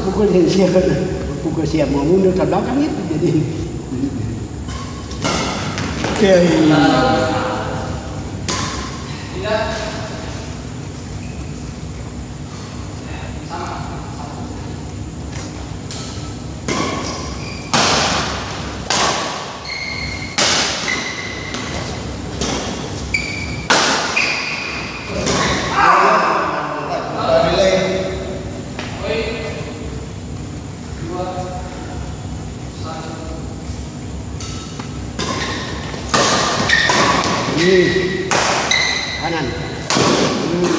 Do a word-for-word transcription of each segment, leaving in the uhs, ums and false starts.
Pukul yang siap, pukul siap mau mundur ke belakang itu jadi. Oke. Ini kanan. Hmm.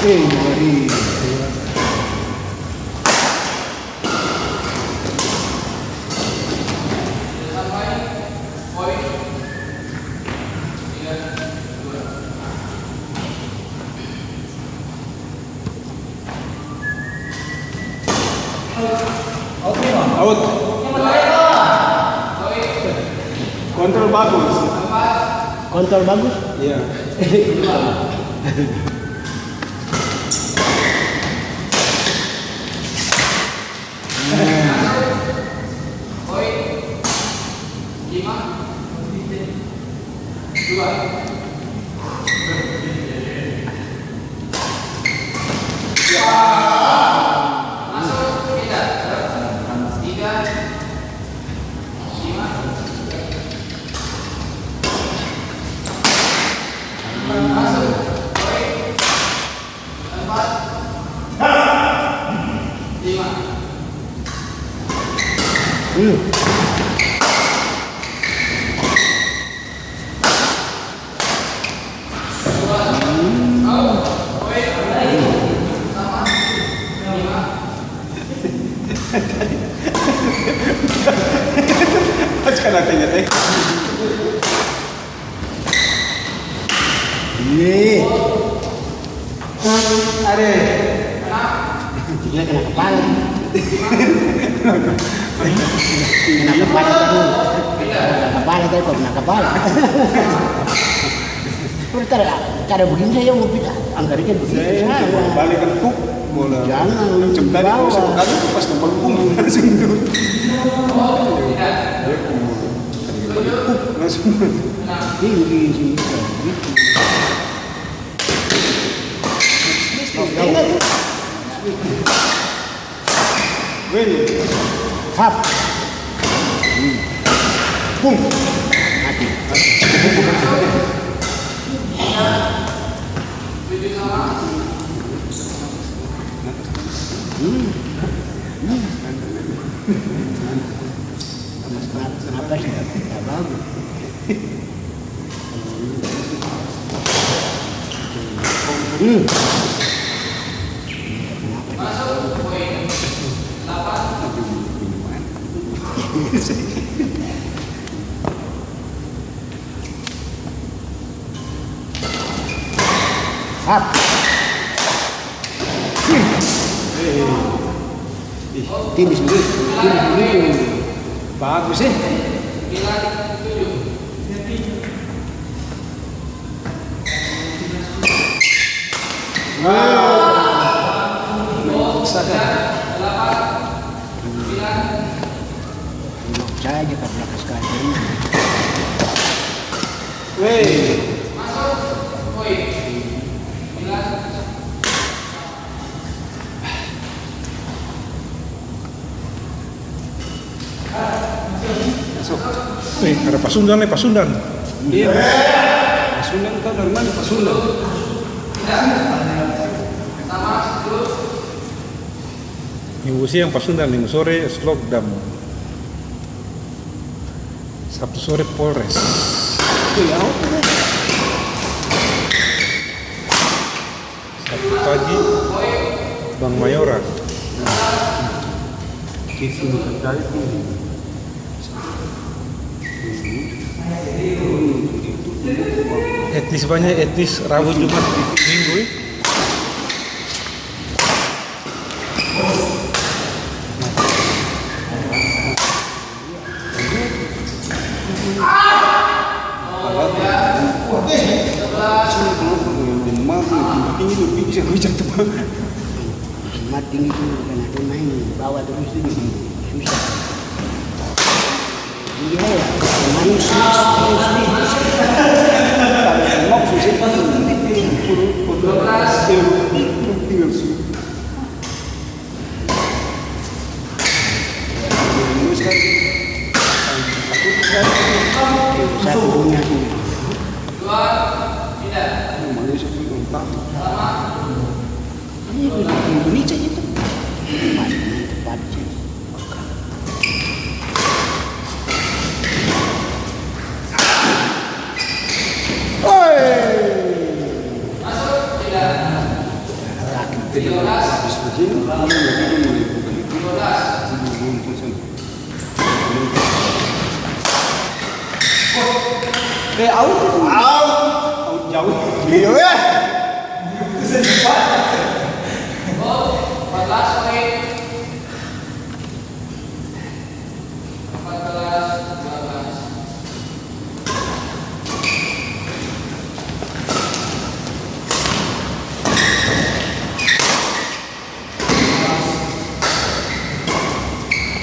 Eh, ngeri. Out. Kontrol bagus. Kontrol bagus? Iya. Pas kena tanya teh. Ini. Ada. Dia kena kepala. Kena kepala tadi. Kena kepala tadi, kok kena kepala. Udah tar, tar begini saja mau pita. Angkarikan begini. Saya balik kan, puk, bola. Jangan, kenceng tadi, bawah. Kalau sudah kali itu pas tempat pung, langsung itu. Dia pung bola. Tadi balik, puk, langsung. Tinggi sini, gitu. Weh. Hap. Hmm. Pung. Mati. Hmm. Hmm. Kenapa sih? Nggak bagus. Hmm. Hap. Ih, timis begitu, timis begitu. Bagus, eh. Wow. Saya aja tak belakang sekali. Weh. Masuk. Eh, ada Pasundan nih, Pasundan. Iya. Pasundan tau dari mana Pasundan? Minggu siang Pasundan, minggu sore Slokdam. Sabtu sore Polres. Iya, oke deh. Sabtu pagi Bank Mayora. Etnis banya, etnis Rabu, Jumat, Minggu, eh. Mati itu, karena dia main bawah terus ini, susah. Iya, ya. Main susah. Satu dunia ini. Malaysia pun belum tahu. Ini di Indonesia itu. Tepat, tepat. Eh, out itu. Out. Out jauh. Iya, ya.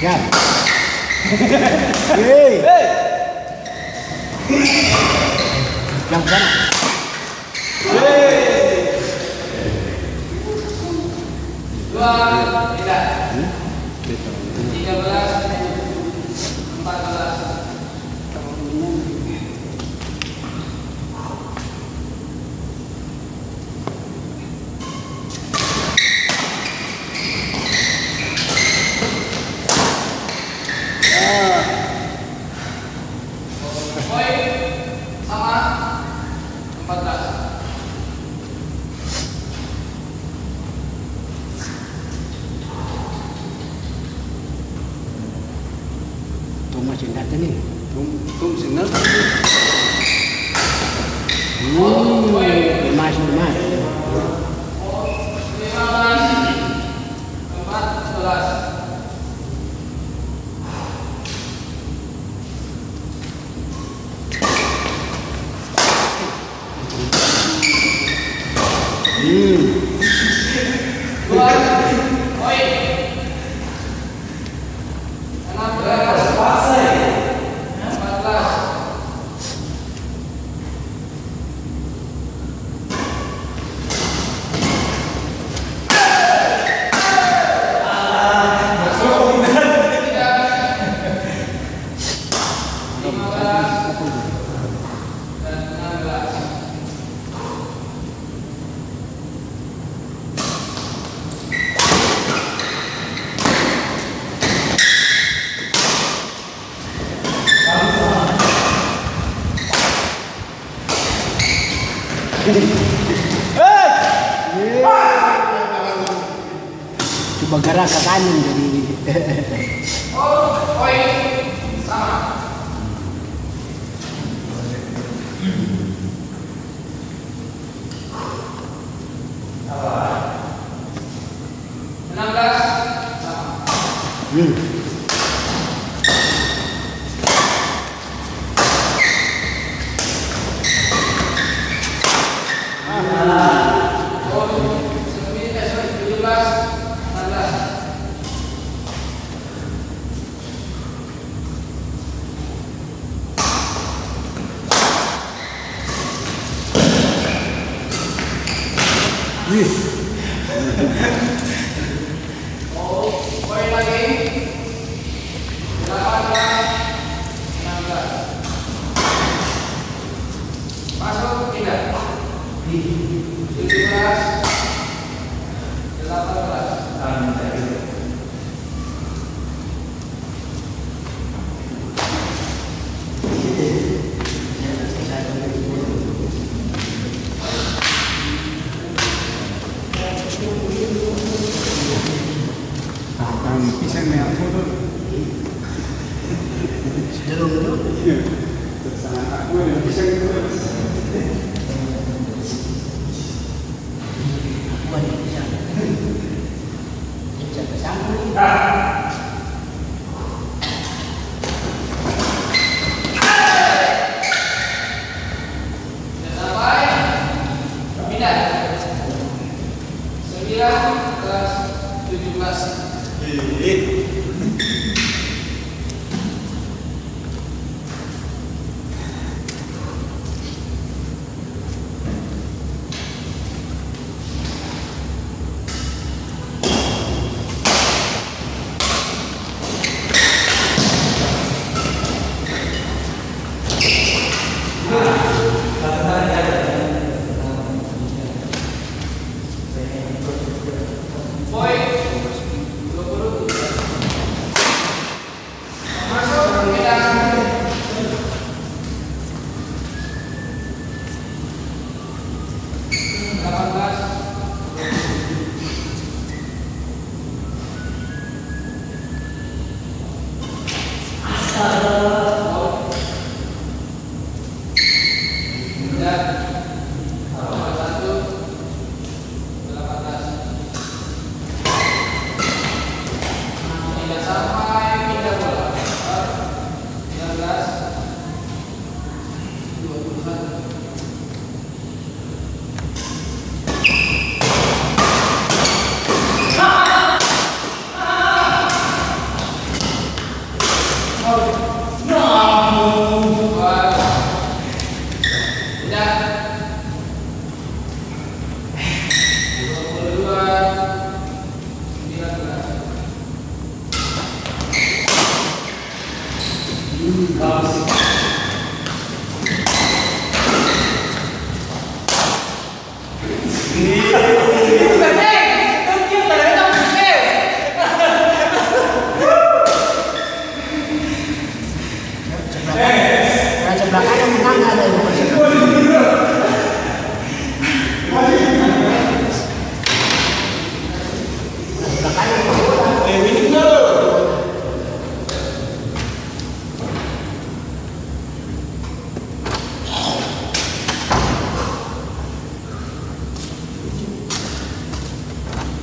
Ya. Hei. Yang sana. Poin sama empat belas. Toma seng datang ni. Tom, Tom seng datang. Hmm, lemas, lemas. Coba gerak ke kanan jadi. Hmm. Wih. Masuk, pindah. Tujuh belas, delapan belas. Pisang ni apa tu? Iya. Pisang itu.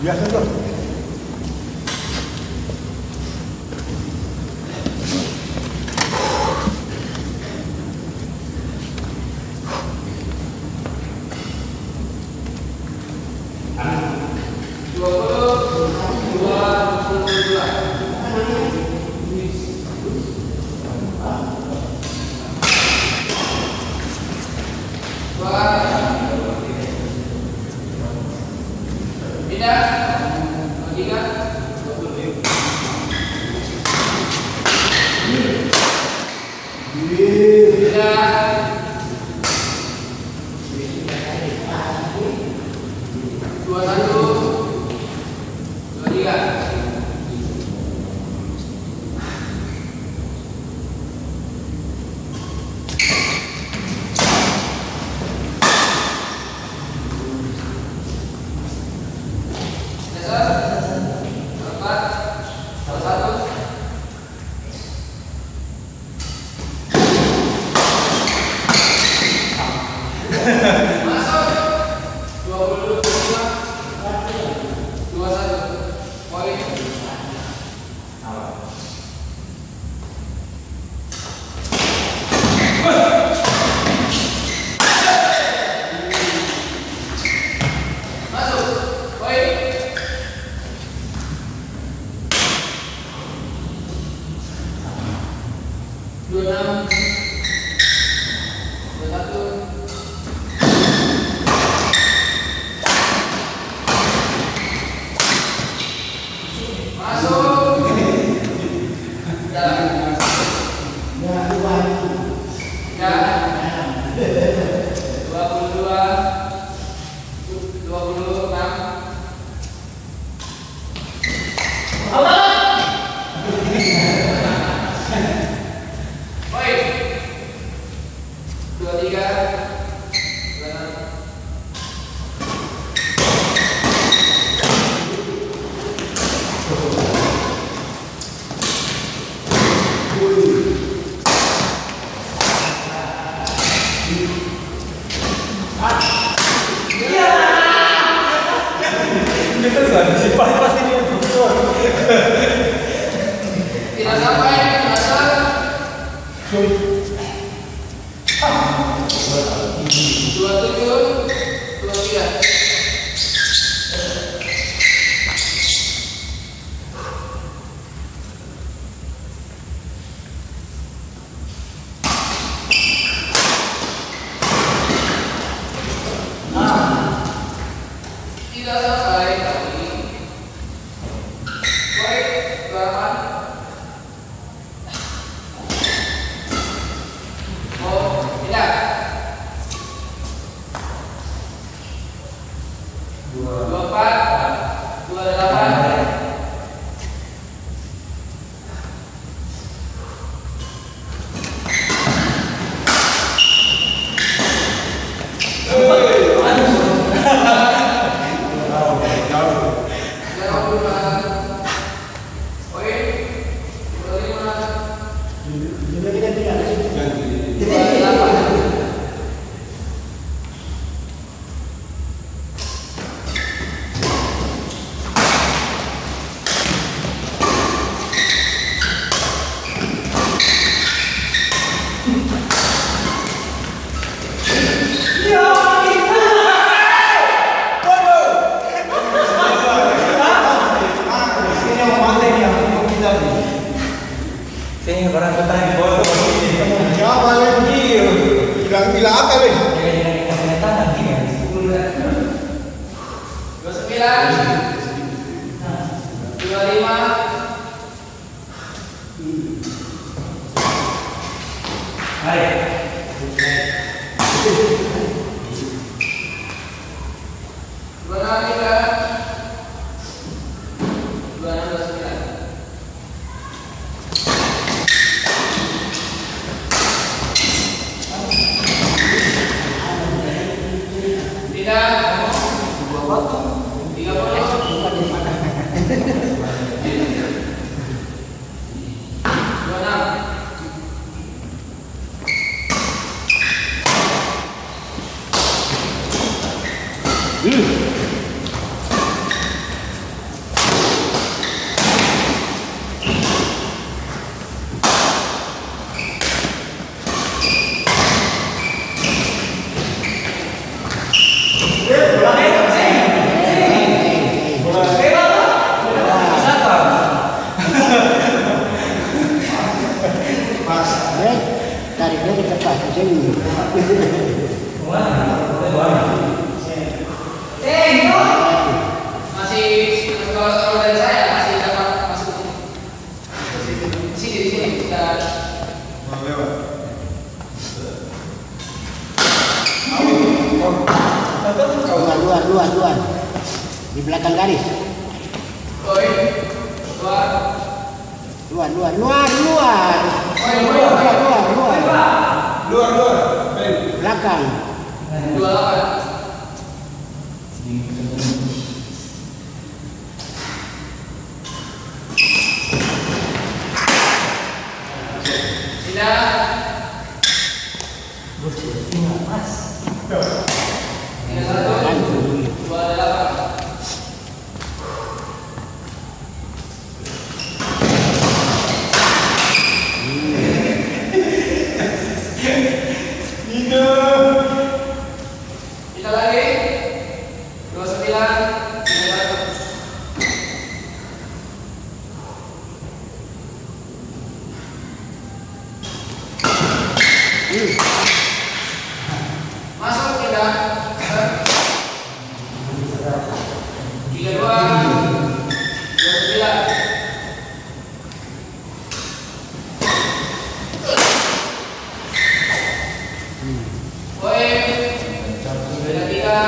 Biasa tuh. Selesai kali. Baik, Rahman. Oh, tidak. Dua empat, dua delapan. Seng, barang kata di foto. Siapa lagi? Iya. Bilang, bilang apa, Le? Dua sembilan. Dua lima. Hai. Dua enam tiga. Dua enam dua sembilan. Tidak. Tiga puluh. Dua enam. Pas, eh, tarik dari kertas, sini. Masih, kalau, kalau dari saya, masih dapat masuk. Sini, sini, kita. Luar, luar, luar, luar. Di belakang garis. Poin. Luar. Luar, luar, luar, luar. Poin, poin, poin. Luar, luar, luar. Luar, luar. Belakang. Dua lapan. Sila. Tiga satu, dua delapan. Kita lagi. Dua sembilan, tiga satu. Masuk, pindah. Tiga dua, dua sembilan. Poin. Beda tiga.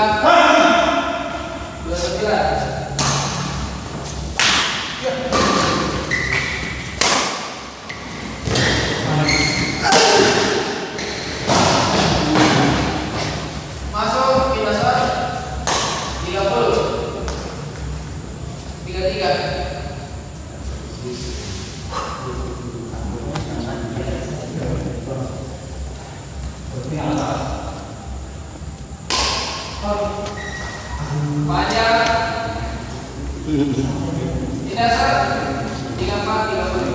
Dua sembilan. Masuk, tiga puluh. Tiga tiga. Panjang. Tidak, sir. Tiga empat, tiga empat.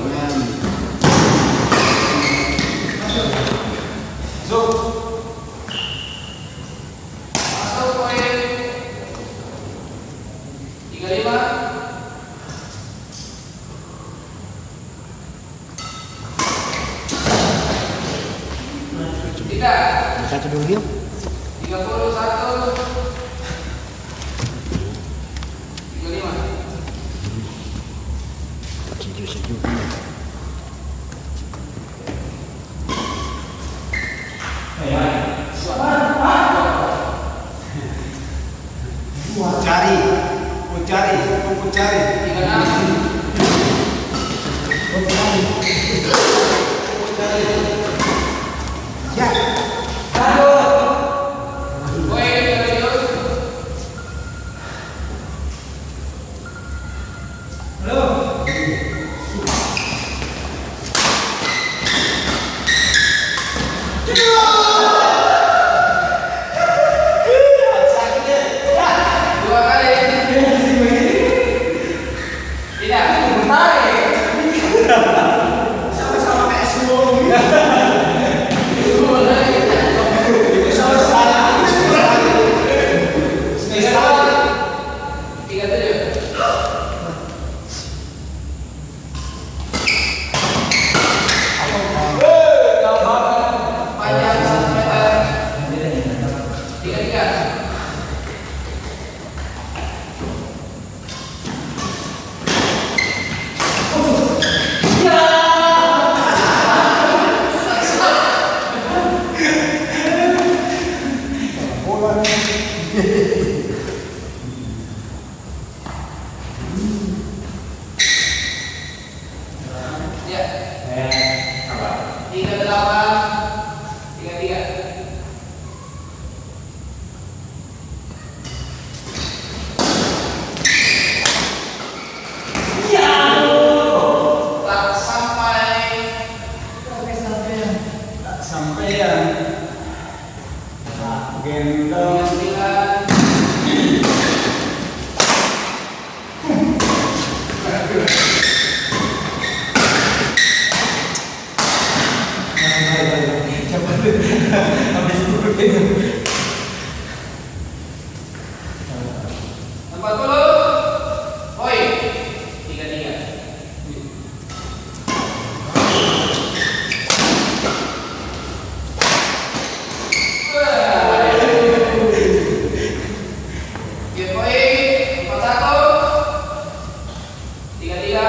Masuk. Masuk, poin. Tiga lima. Tidak. Satu dulu, yuk. Tiga puluh satu. Cari, tunggu cari. Tiga enam. Tunggu cari. Ya. Aduh. Woi, serius. Halo. Ya. Eh, apa? Tiga delapan, tiga tiga. Ya, aduh. Tak sampai. Tak sampai, ya. Gendong. Empat puluh. Poin. Tiga tiga. Empat satu, tiga tiga.